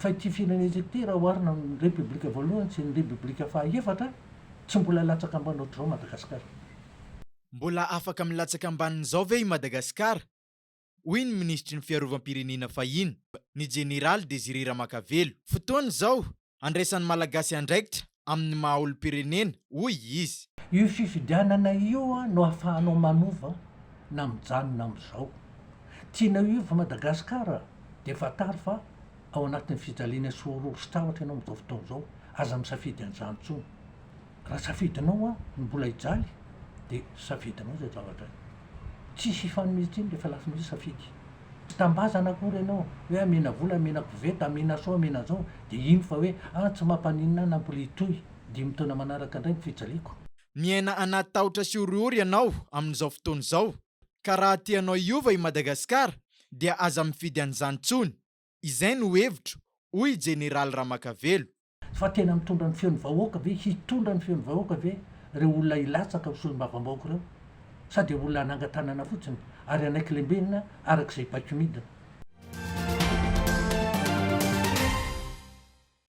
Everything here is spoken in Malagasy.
Fa ity firenentsika ity raha oharina amin'ny Repoblika voalohany sy ny Repoblika fahaefatra, tsy mbola latsaka ambany ohatr'izao Madagasikara. Mbola afaka milatsaka ambanin'izao ve i Madagasikara? hoy ny minisitry ny fiarovam-pirenena fahiny, ny jeneraly Désiré Ramakavelo. Fotoana izao handraisan'ny Malagasy andraikitra amin'ny maha olom-pirenena, hoy izy. Io fifidianana io no ahafahanao manova na mijanona amin'izao. Tianao hiova Madagasikara dia fantaro fa ao anatin'ny fijaliana sy horohoro sy tahotra ianao amin'izao fotoana izao. Aza misafidy an'izany intsony. Raha safidinao ny mbola hijaly dia safidinao izay zavatra izay. Tsisy hifanome tsiny rehefa lafiny hoe safidy. Tsy tambazana akory ianao hoe amena vola, amena koveta, amena sao, amena zao dia ino fa hoe ah tsy mampaninona ahy na mbola hitohy dimy taona manaraka indray ny fijaliako. Miaina anaty tahotra sy horohoro ianao amin'izao fotoana izao, ka raha tianao hiova i Madagasikara dia aza mifidy an'izany intsony. Izay no hevitro, hoy i Jeneraly Ramakavelo. Fa tena mitondra ny feon'ny vahoaka ve, hitondra ny feon'ny vahoaka ve ireo olona hilatsaka ho solombavambahoaka ireo? Sa dia olona hanangan-tanana fotsiny ary hanaiky lembenina araka izay baiko midina?